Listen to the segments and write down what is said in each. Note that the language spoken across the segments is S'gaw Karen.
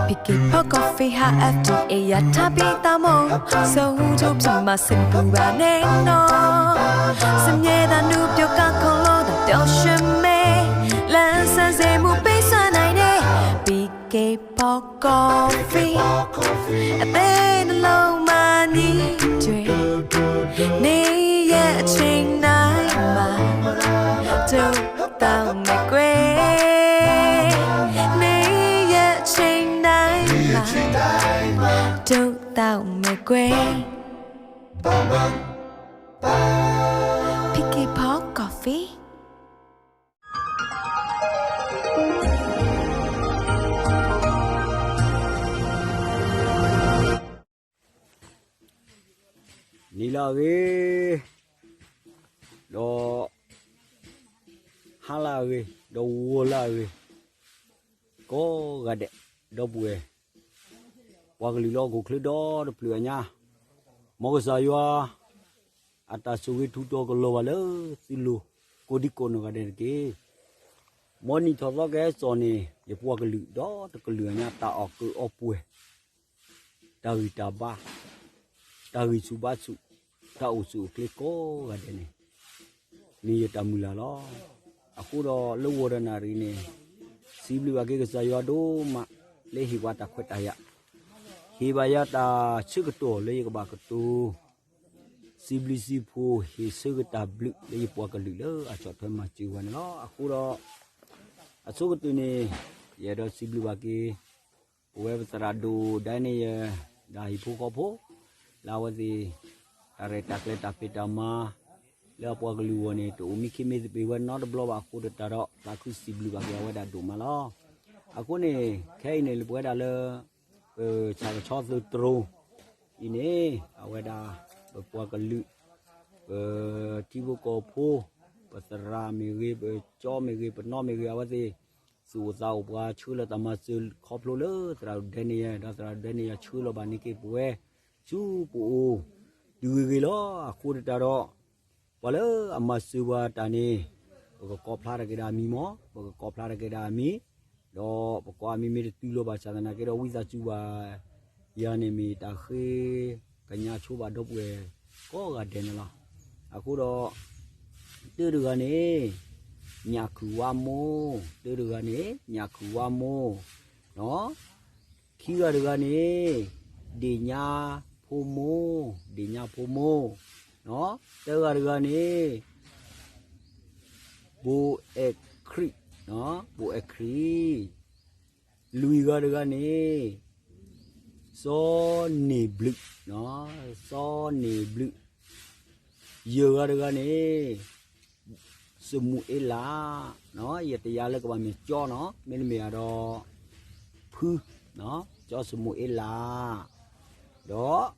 PK Pod Coffee ဟါ F D A ယထါပံသးမိၢ် ဆၢဟူထူၣ်ဖျူးမၤစ့ၢ်ပူၤဘၣ်န့ၣ်နီၤ စံးမြဲတၢ်နုာ်ပျီကါခီလိတၢ်ပျီဆၢၣ်မဲ လၢစၢ်စ့ၣ်မူးပ့ၤစွါနၤန့ၣ် PK Pod Coffee အသ့နလိၣ်မၤနံၤတြဲၤ နေရအချိန်တိုင်းမှာ ဒိးတောက်မယ်ကွယ် နေရအချိန်တိုင်းမှာ ဒိးတောက်မယ်ကွယ် PK Pod Coffee နံၤလၢအဂ့ၤ, ဒီး ဟါလၢအဂ့ၤ, ဒီးဂီၤလၢအဂ့ၤ, ကိးဂၤဒဲး, ဒီပုၢ်ဝဲၢ်, ပှၤကလုာ်လၢဟီၣ်ခိၣ်ချၢဒီတဖျၢၣ်အညါ, မ်ကစၢ်ယွၤ အတၢ်ဆိၣ်ဂ့ၤထူးတီၤကလီၤဘၣ်လၢသုလိၤ ကိးဒံကိးနီၢ်ဂၤဒဲးတက့ၢ်. မ်နံၣ်ထီၣ်သီကဟဲစိာ်န့ၣ် ယပှၤကလုာ်ဒီတကလုာ်အညါ တၢ်အီၣ်ကုးအီပှဲၤ, တၢ်ဂံၢ်တၢ်ဘါ, တၢ်ဂံၢ်ဆူၣ်ဘါဆူၣ်, တၢ်အိၣ်ဆူၣ်အိၣ်ချ့ကိးဂၤဒဲးန့ၣ် မ့ၢ်ယတၢ်မုၢ်လၢ်လီၤ. အဃိဒီးလၢဝီၤဒီးနၣ်ရံၣ်န့ၣ် စံးဘျုးဘၣ်က့ၤကစၢ်ယွၤဒိၣ်မး လၢဟ့ၣ်ပှၤတၢ်ခွဲးတၢ်ယာ်, ဟ့ၣ်ဘၣ်ယၤတၢ်ဆၢကတီၢ်လၢယကဘၣ်ကတိၤ စံးဘျုးစံးဖှိၣ် ဟ့ၣ်ဆၢက့ၤတၢ်ဘျုးလၢယပှၤကလုာ်လၢအဆီၣ်ထွဲမၤစၢၤဝဲန့ၣ်လီၤ. အဃိဒီး အဆိကတၢၢ်န့ၣ် ယအဲၣ်ဒိးစံးဘျုးဘၣ်က့ၤ ပဝဲပသရၣ်ဒိၣ် Daniel ဒီးဟံၣ်ဖိဃီဖိ လၢအဝဲသ့ၣ် တၢ်ရဲၣ်တၢ်ကျဲၤတၢ်ဖံးတၢ်မၤ လၢအပှၤကလုာ်အဂီၢ်န့ၣ် တအိၣ်မံခ့မံသပ့ၤဝဲနီတဘျီဘၣ်အဃိဒီး တၢ်ဒီးသးခုစံးဘျုးဘၣ်က့ၤအဝဲဒၣ်ဒိၣ်မးလီၤ. အဃိန့ၣ် ခဲအံၤန့ၣ် လၢပဝဲဒၣ်လၢ ပဆၣ်ကဆီသုးတြိၤအံၤန့ၣ် အဝဲဒၣ် ပပှၤကလုာ် ပထံဖိကီၢ်ဖိ ပသရၣ်မ့ၢ်ဂ့ၤ ပကၠီမ့ၢ်ဂ့ၤ ပနီၢ်မ့ၢ်ဂ့ၤ အဝဲသ့ၣ် သူၣ်အိၣ်သးအိၣ် ပှၤဆှၢလီၤတၢ်မၤစၢၤခီဖျိလၢသရၣ်ဒိၣ် Daniel ဒီးသရၣ်ဒိၣ် Daniel ဆှၢလီၤဘၣ်န့ၢ်က့ၤပဝဲ ဆူပအိၣ် တုၤဂ့ၤဂ့ၤလီၤ. အဃိသတးဒီး ပှၤလၢအမၤစၢၤပှၤတၢ်န့ၣ် ပကကိးဖျါထီၣ်က့ၤဒၣ်အမံၤမ့ၢ် ပကကိးဖျါထီၣ်က့ၤဒၣ်အမံၤ ဒီးပကိးအမံၤမ့ၢ်တတုၤလီၤဘၣ်ဆၣ်သနာ်က့ဒီး ဝံသးစူၤဘၣ်ယၤန့ၣ်မ့ၢ်တၢ်ဃ့ ကညးဆိဘၣ်ဒီပုၢ်ဝဲၢ်ကိးဂၤဒဲးန့ၣ်လီၤ. အဃိဒီး တၢတဂၤန့ၣ် ညၣ်ခုၣ်ဝါမိၢ်, တၢတဂၤန့ၣ် ညၣ်ခုၣ်ဝါမိၢ်, ခံဂၤတဂၤန့ၣ် ဒ့ၣ်ညါဖိမိၢ်, ဒ့ၣ်ညါဖိမိၢ်, သၢဂၤတဂၤန့ၣ် ဘိၣ်အဲၣ်ခရံာ်, ဘိၣ်အဲၣ်ခရံာ်, လွံၢ်ဂၤတဂၤန့ၣ် စီၤန့ၢ်ဘျုး, စီၤန့ၢ်ဘျုး, ယဲၢ်ဂၤတဂၤန့ၣ် စမူၤအ့လး, ယတယါလၢကဘၣ်မ့ၢ်ကၠီနီၤ မ့တမ့ၢ်ဒီး ဖု, ကၠီစမူၤအ့လး, ဒီး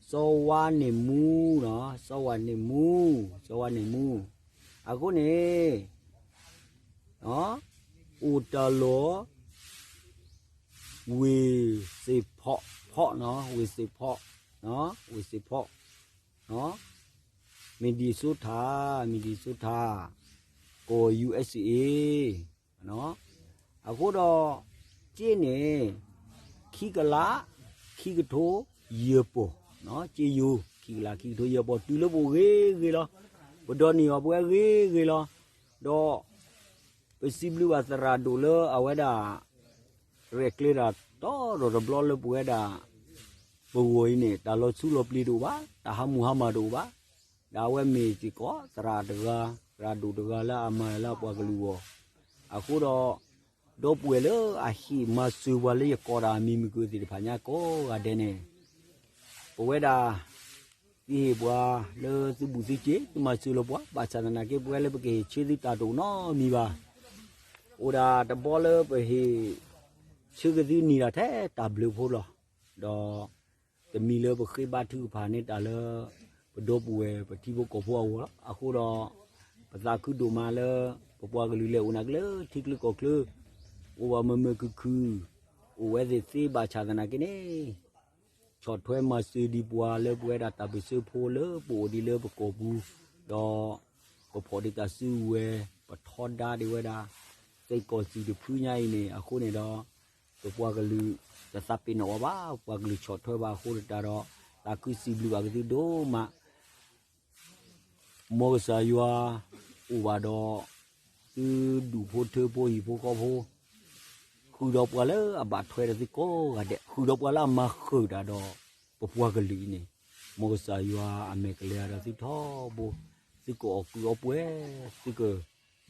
စီၤဝါန့ၢ်မူ, စီၤဝါန့ၢ်မူ, စီၤဝါန့ၢ်မူ, အဃိန့ၣ် အိၣ်တၢ်လီၢ် ဝ့ၢ်စ့ၣ်ဖီး, ဖီးနီၤ ဝ့ၢ်စ့ၣ်ဖီး, ဝ့ၢ်စ့ၣ်ဖီး, Minnesota, Minnesota, ကီၢ် U S A, အဃိဒီး က့န့ၣ် ခံကလး ခံကထိ ယဲၢ်ပီၢ်, က့ယိၤ ခံကလး ခံကထိ ယဲၢ်ပီၢ် တုၤလၢပအိၣ်ဂ့ၤဂ့ၤလီၤ. ပဒိးန့ၢ်အီၤပဝဲဂ့ၤဂ့ၤလီၤ. ဒီး ပစံးဘျုးဘၣ်သရၣ်ဒိၣ်လၢအဝဲဒၣ် ရဲၣ်ကျဲၤတၢ်တီဒီးတဘျီလၢပဝဲဒၣ် ပဂီၢ်အံၤန့ၣ် တၢ်လီၤဆူလီၤပျံၤတအိၣ်ဘၣ်, တၢ်ဟးမုၢ်ဟါမၢ်တအိၣ်ဘၣ်, ဒီးအဝဲမ့ၢ်စ့ၢ်ကီးသရၣ်တဂၤ, သရၣ်ဒိၣ်တဂၤလၢအမၤတၢ်လၢအပှၤကလုာ်အဂီၢ်, အဃိဒီး ဒီပုၢ်ဝဲၢ်လၢအဟ့ၣ်မၤစၢၤပှၤလၢယကိးတၢ်အမံၤမုၢ်ကၢသ့ၣ်တဖၣ်ညါကိးဂၤဒဲးန့ၣ် ပဝဲဒၣ် သုဟ့ၣ်ပှၤလၢသုဘူးသုစ့ၤ သုမၤစၢၤလီၤပှၤ ဘၣ်ဆၣ်သနာ်က့ ပဝဲလၢပကဟ့ၣ်ဆၢသုတၢ်တအိၣ်နီတမံၤဘၣ်. အိၣ်ဒၣ်တဘျီလၢပဟ့ၣ်ဆၢက့ၤသုန့ၢ်ဒၣ်ထဲတၢ်ဘျုးဖိလီၤ. ဒီး တမံၤလၢပဃ့ဘါထုကဖၣ်န့ၢ်တၢ်လၢ ပဒီပုၢ်ဝဲၢ်ပထံဖိကီၢ်ဖိအဂီၢ်လီၤ. အဃိဒီး ပသးခုဒိၣ်မးလၢ ပပှၤကလုာ်လဲၤအိၣ်နာ်က့လၢထံချၢကီၢ်ချၢ အိၣ်ဘၣ်မုာ်မုာ်ခုၣ်ခုၣ် အိၣ်ဝဲသ့ၣ်သ့ဘၣ်ဆၣ်သနာ်က့န့ၣ် ဆီၣ်ထွဲမၤစၢၤဒံးပှၤလၢပဝဲဒၣ်တၢ်ပၢၢ်ဆၢဖိလၢပအိၣ်ဒံးလၢပကီၢ်ပူၤ, ဒီး ပဖီၣ်ဒံးတၢ်စုကဝဲၤ, ပထီဒါဒံးဝဲဒၣ် က့ၤကီၢ်စံၣ်တဖုညါအံၤန့ၣ် အဃိန့ၣ်ဒီး ပပှၤကလုာ် တသးပ့ၤနီၣ်အီၤဘၣ်, ပှၤကလုာ်ဆီၣ်ထွဲဘၣ်အဃိတၢ်ဒီး သးခုစံးဘျုးဘၣ်ကသုဒိၣ်မး မ်ကစၢ်ယွၤအိၣ်ဘၣ်ဒီး သုဒူၣ်ဖိထၢဖိဟံၣ်ဖိဃီဖိ, ဃုာ်ဒီးပှၤလၢအဘၣ်ထွဲဒီးသုကိးဂၤဒဲး, ဃုာ်ဒီးပှၤလၢအမၤဃုာ်တၢ်ဒီး ပပှၤကလုာ်အံၤန့ၣ်, မ်ကစၢ်ယွၤအမဲာ်ကလဲၤဒီးသုထီဘိ, သုကအီၣ်ကုးအီပှဲၤ, သုက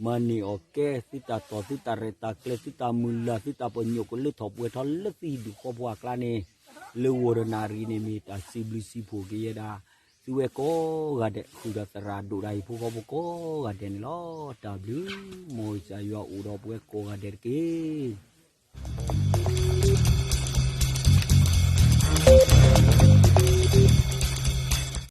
မၤန့ၢ်အီၣ်ကဲ သုတၢ်တီၢ် သုတၢ်ရဲၣ်တၢ်ကျဲၤ သုတၢ်မုၢ်လၢ် သုတၢ်ပညိၣ်ကလၢထီၣ်ပှဲၤထီၣ်လၢသုဟံၣ်ဒူၣ်ဃီဖိအကျါန့ၣ်, လၢဂီၤဒီးနၣ်ရံၣ်န့ၣ်မ့ၢ်တၢ်စံးဘျုးစံးဖှိၣ်က့ၤယဲဒၣ် သုဝဲကိးဂၤဒဲး ဃုာ်ဒီးသရၣ်ဒိၣ်တၢ်ဟံၣ်ဖိဃီဖိကိးဂၤဒဲးန့ၣ်လီၤ. တၢ်ဘျုး မ်ကစၢ်ယွၤအိၣ်ဒီးပဝဲကိးဂၤဒဲးတက့ၢ်.